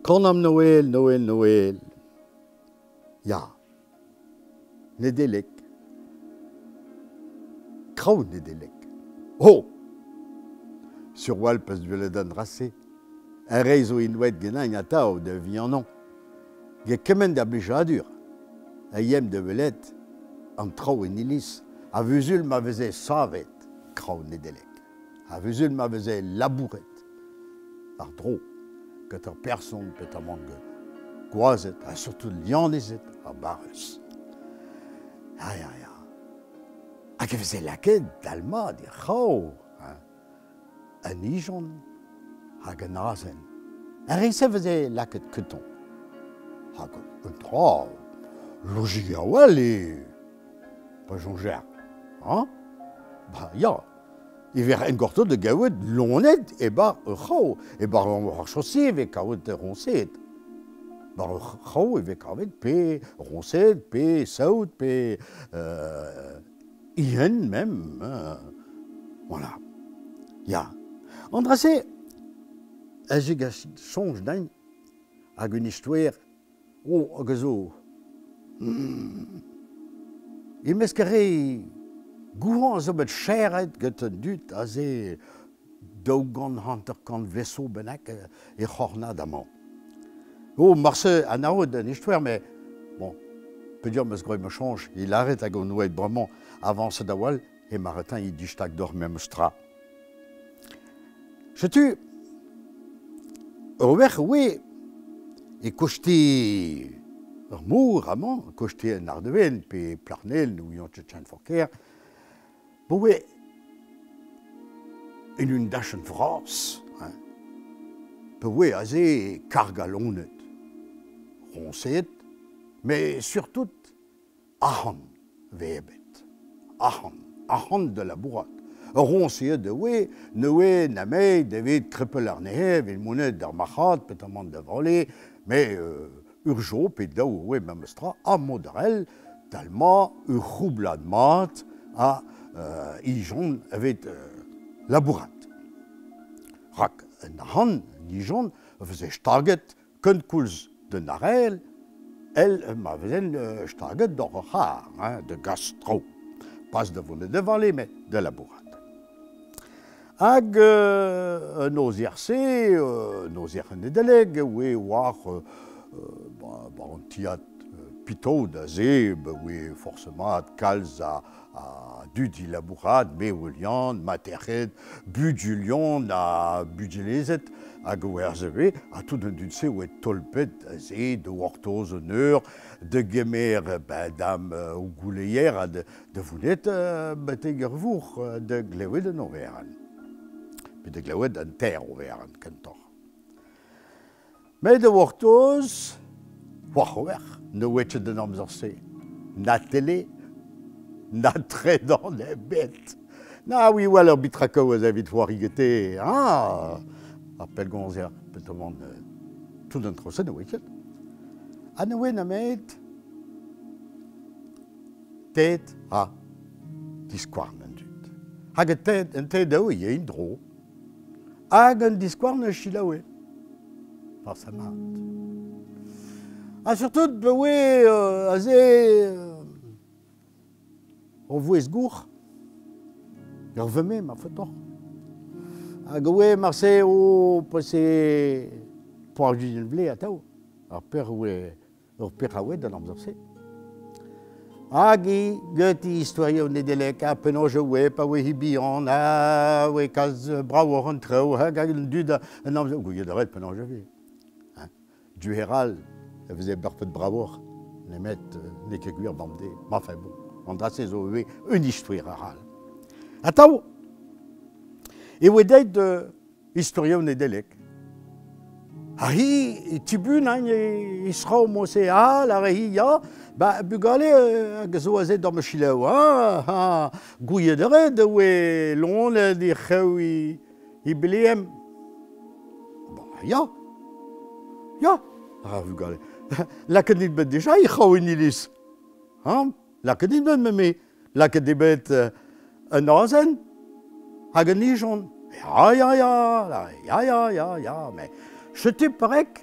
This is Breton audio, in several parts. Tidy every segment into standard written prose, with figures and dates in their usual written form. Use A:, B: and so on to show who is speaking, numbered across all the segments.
A: Kanomp Noel, Noel, Noel. Ya, Nedeleg. Kraou Nedeleg. Oh! Sur 'walc'h 'peus gwelet an dra-se. Ar re zo inouet ganin atav da vihanañ. Get kement a blijadur a yemp da welet an traoù en iliz a-vuzul ma veze savet kraou Nedeleg. A-vuzul ma veze labouret àr-dro gant ar person peotramant gant gwazed ha surtout leanezed ar barrez. Ya, ya, ya. Hag e veze lakaet dalc'hmat er c'hraou, hein, an ijon hag an azen. Ar re-se veze lakaet gantañ. Hag un dra lojik a-walc'h eo pa soñjer, hein? Ba ya, e vec'h engortoz da gaout loened e-barzh ur c'hraou, e-barzh ar chose e vez kavet roñseed. Barzh ur c'hraou e vez kavet pe roñseed, pe saout, pe ien mem, hein. Voilà. Ya. An dra-se a zegas soñj din hag un istoer Oh, hag a zo E-mesk ar re gouhañ a zo bet serret get an dud aze 250 vloaz zo bennak e c'hornad amañ. Oh, marse anaout an istoer, met bon, peogwir 'm eus graet ma soñj, he lâret hag on oet bremañ avañset a-walc'h, he maratañ he distag deoc'h memes tra. Setu ur wech oe e koste ur mor amañ, koste an Ardeven pe Plarnel, n'ouion ket Saint-Forker, pa oe en un dachenn vras, hein, pa oe aze kargañ loened, roñseed, met surtout Arc'hant 'vez ebet. Arc'hant, arc'hant da labourat. Ur roñseed e oe, ne oe nemet evit krepel anezhe, evit monet d'ar marc'had peotramant da vale, met ur jo pe daou e oe memes tra, ha mod arall, dal-mañ ur c'houblad mat a ijont evit labourat. Rak an arc'hant, an ijont, a veze staget Kenkoulz d'un arel èl ma vezent staget doc'h ur c'harr, hein, da gas traoù. Pas da vonet da vale, met da labourat. Hag un nozier-se, nozier an Nedeleg, e oe war ba an tiad Pitot aze, ba oe forzh mat kalz a dud i labourat, mevelion, materc'hed, budulion ha bugelezed hag o RGV, ha tout an dud-se oa tolpet aze da gortoz un eur da gemer ben, dam o gouleier ha da vonet betek ar vourc'h da glevet an overenn. Pe da glevet an teir overenn kentoc'h. Met da gortoz, war-c'hwec'h, ne oa ket an amzer-se na tele, na tredan ebet. Na oui well ur bitrakaoù aze evit c'hoari gete. Ah, ar pellgomzer, peotramant tout an traoù-se ne oa ket. Ha ne oa nemet ted ha diskouarn an dud. Hag an ted eo e en-dro. Hag an diskouarn a selaoue. Farsa mat. Ha surtout pa oe aze ur vouezh gour, ur veme ma faotoc'h. Hag oe marse o pase poar ugent vloaz atav, ar pec'h oe ur pec'haoued d'an amzer-se. Hag hi, ganti istorioù Nedeleg, ha penaos e oe pa oe hi bihan, ha oe kalz bravoc'h an traoù, hag an dud an amzer, gouiet a ret penaos e vez. Hein. Du-herall e veze berped bravoc'h, nemet n'eo ket gwir bemdez. Ma enfin bon, an dra-se zo ivez un istoer arall. Atav, e oe deuet Istorioù Nedeleg. Ha hi, e tibun hein, e sraou mod-se, ah, lâre-hi, ya, ba bugale hag a zo aze d'ar ma selaou, ah, ha gouiet a ret e oe loened he c'hrev he beleem. Ba ya, ya, ar vugale. Lakaet int bet deja he c'hraou en iliz, hein, lakaet int bet me. Lakaet eo bet un azen hag un ijon. Ya, ya, ya, ya, ya, ya, ya, met setu perak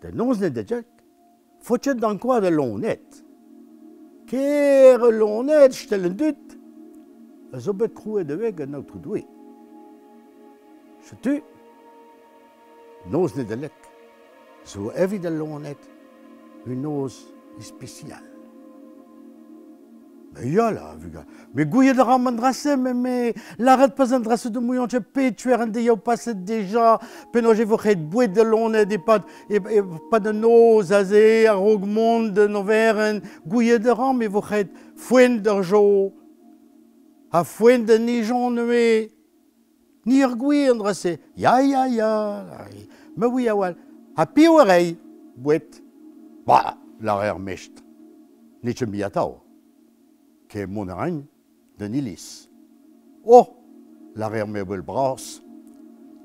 A: Da noz Nedeleg, faot ket d'ankouaat al loened. Ker al loened, stel an dud, a zo bet krouet ivez gant an Aotrou Doue. Setu, noz Nedeleg zo evit al loened un noz ispisial. Mais ya là, vugale. Mais gouiet a ran an dra-se, me, me lâret pas an dra-se de mouillant pet tuer an deiz paset deja, penaos e vo ret boued da loened e-pad e-pad an noz aze, a-raok mont d'an overenn, gouiet a ran, me vo ret foenn d'ar jo, ha foenn d'an ijon neuze. Ni ar gwir an dra-se. Ya, ya, ya, ma oui a-walc'h. Ha piv a rey boued? Bah, lâre ar mestr. N'eo ket mui atav. Ket mont a raint d'an iliz. Oh, lâre ar mevel bras,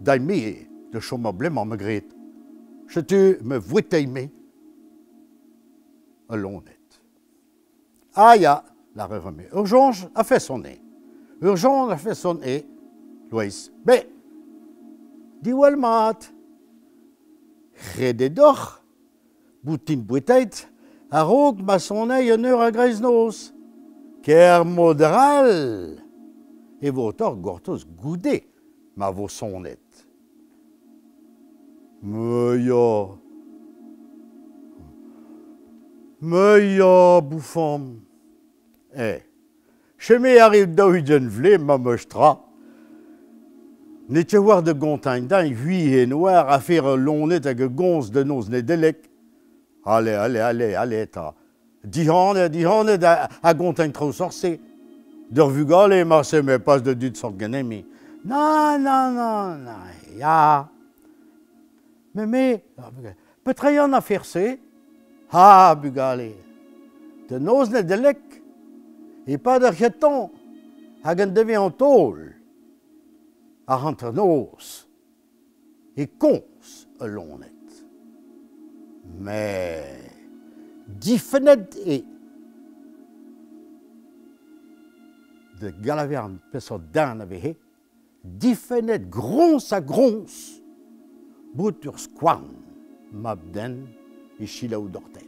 A: dai-me da chom ar blez-mañ ma gred. Setu ma vouetai-me al loened. Ah ya, lâre ar me, ur soñj a-feson eo. Ur soñj a-feson eo, Loeiz. Bet, diwall mat. Ret eo deoc'h boutin bouetaet a-raok ma sonay un eur a greiznoz. Ker mod all e vo deoc'h gortoz goude ma vo sonet. Me ya. Me ya, boufam. Eh, cheme arriv 40 vloaz ma 'meus tra. N'eo ket war da gontañ din hui he noar afer ul loened hag a gomz da noz Nedeleg. Ale, ale, ale, ale 'ta. Dihanet, dihanet a gontañ traoù sort-se. D'ur vugale marse met pas da dud sort ganin-me. Nann, nann, nann, ya. Met me, petra eo an afer-se? Ha, bugale, da noz Nedeleg, e-pad ar c'hentañ hag an devezh an taol, ar hanternoz, e komz ul loened. Met difennet eo da galavern peseurt den a vehe difennet groñs ha groñs bout ur skouarn mab-den e selaou doc'hte.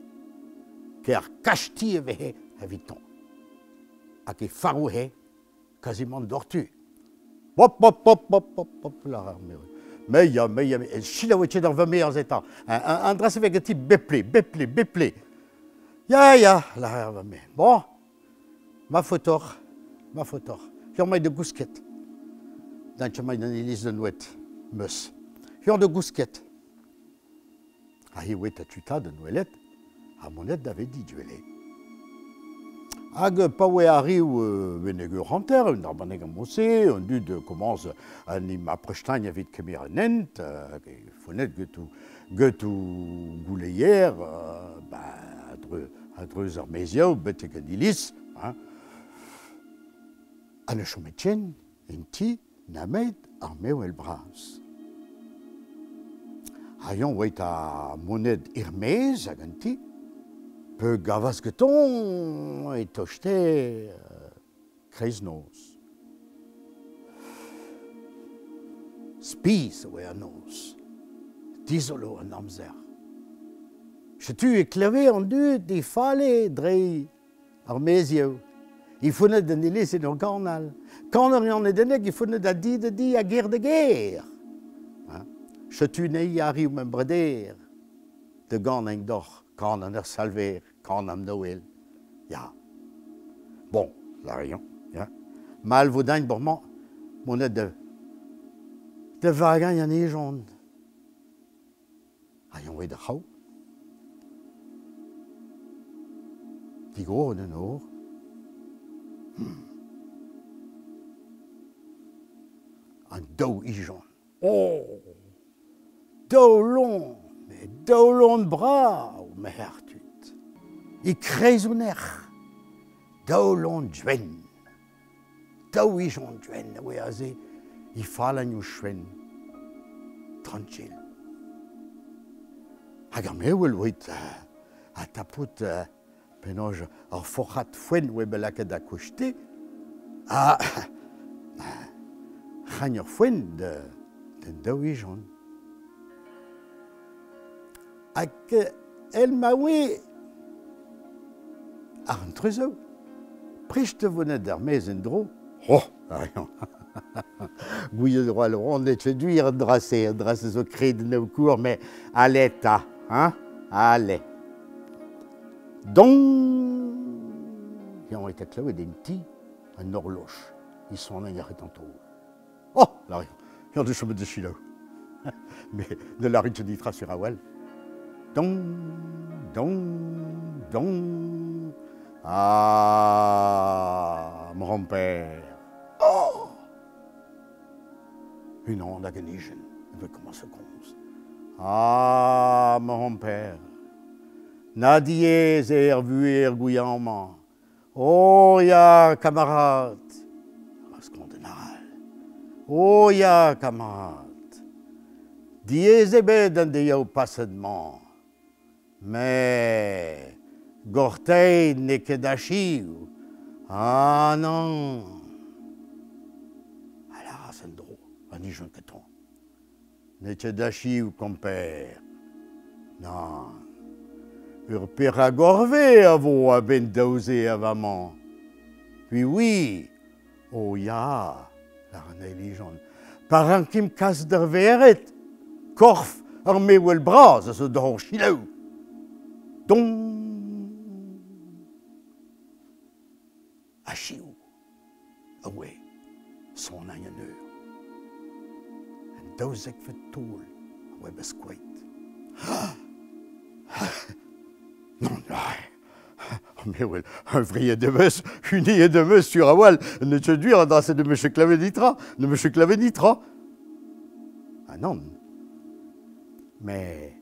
A: Ker kasti e vehe evitañ hag e farouhe kazimant doc'htu. Hop, hop, hop, hop, hop, hop, lâr ar mevel. Me ya, me ya, me selaouit ket ar vamerzh eta. An dra-se vez ganti bep-ple, bep-ple, bep-ple. Ya, ya, lâr ar vamer. Bon, ma faotoc'h, ma faotoc'h. Ur da gousket. Dan ket d'an iliz da Nouet, meus. Ur da gousket. Ha hi oe tuta da Nouelet, ha monet da vedi duele. Hag pa oe arriv benek ur hanter, un arbaneg am-se, an dud komañs an im aprestagn evit kemer an hent, hag e fonet getou, getou gouleier, ba, a-dreuz ar maezioù betek an iliz, hein. Ha ne chome ken en ti nemet ar mevel bras. Ha eñ oa eta monet er-maez ag an ti, pe gavas gantañ e toste kreiznoz. Spis e oa an noz, dizolo an amzer. Setu e kleve an dud e falle dre ar maezioù. E fonet d'an iliz en ur ganal. Kaner an Nedeleg e fonet a di da di, a gêr da gêr. Setu nei arriv ma breder da ganañ doc'h kan an ur salver, kan an Noël. Ya. Bon, lâr-eñ, ya. Mal vo din bremañ monet da da vagañ an ejon. Ha eñ oa d'ar c'hraou. Digoret an nor. An daou ijon. Oh! Daou loen, met daou loen brav, merc'h tud. E-kreiz o nec'h, daou loen gwenn. Daou ijon gwenn a oa aze e fallenn o chwenn. Tranquil. Hag ar mevel oa ha tapout penaos ar forc'had foenn oa bet lakaet da koste ha c'hagn ar foenn d'an daou ijon. Hag èl ma oe àr an treuzoù, prest da vonet er-maez en-dro, oh, gouiet a oa n'eo ket gwir an dra-se, an dra-se zo kredennoù kour, met ale 'ta, hein, ale. Dong! Eñ eta klevet en ti un horloj e sonañ a ret an taol. Oh, lâr eñ deus chomet da selaou. Mais ne lârit ket netra sur a-wel. Dong, dong, dong. Ah, ma c'hompère. Oh! Unan hag un ejen en doa komañs komz. Ah, ma c'hompère. Na diaes eo ar vuhez er gouiañv-mañ. Oh ya, kamarad! A skont un arall. Oh ya, kamarad! Diaes eo bet an deioù paset-mañ. Met gorteiñ n'eo ket achiv. Ah nann! A lâras en-dro an ejen gantañ. N'eo ket achiv, komper. Nann. Ur peragorve a vo a-benn daou-se a-vamañ. Oui, oui. Oh ya, lâr an eil ejon. Pa rankimp kas d'ar vered, korf ar mewel bras a zo d'hor selaou. Don. Achiv a oe sonañ an eur. An daouzekvet taol a oa bet skoet. Non, me wel, huñvreet em eus, huneet em eus sur a-walc'h, n'eo ket gwir an dra-se ne 'm eus ket klevet netra, ne 'm eus ket klevet netra. Ah nann. Mais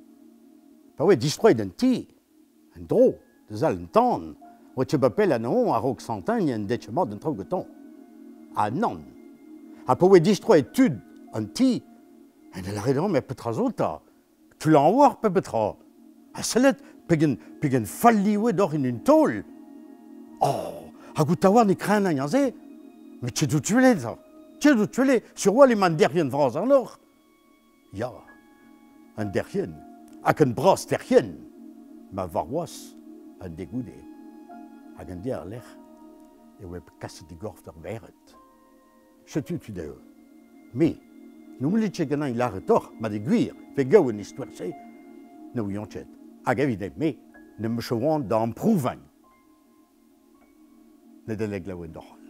A: pa oe distroet an ti, En-dro, deus all an tan, oa ket bet pell anezhañ a-raok santañ en dech mat an traoù gantañ. Ha nann. Ha pa oe distroet tud an ti, en a lâre dezhañ, met petra zo 'ta? Klañv oc'h pe petra? Ha sellet pegen, pegen fall eo oc'h en un taol. Oh, hag ho taouarn e kreñv aze? Met ket out welet 'ta. Ket out welet, sur 'walc'h emañ an derc'hienn vras àrnoc'h. Ya, un derc'hienn, hag un bras derc'hienn, ma varvas un deiz goude. Hag an deiz àr-lerc'h e oa kaset e gorf d'ar vered. Setu tud Me, n'houlit ket ganin lâret deoc'h, ma eo gwir, pe gaou an istor-se, ne ouian ket. Hag evit me, n'em eus ket c'hoant da amprouvañ. Nedeleg laouen deoc'h holl.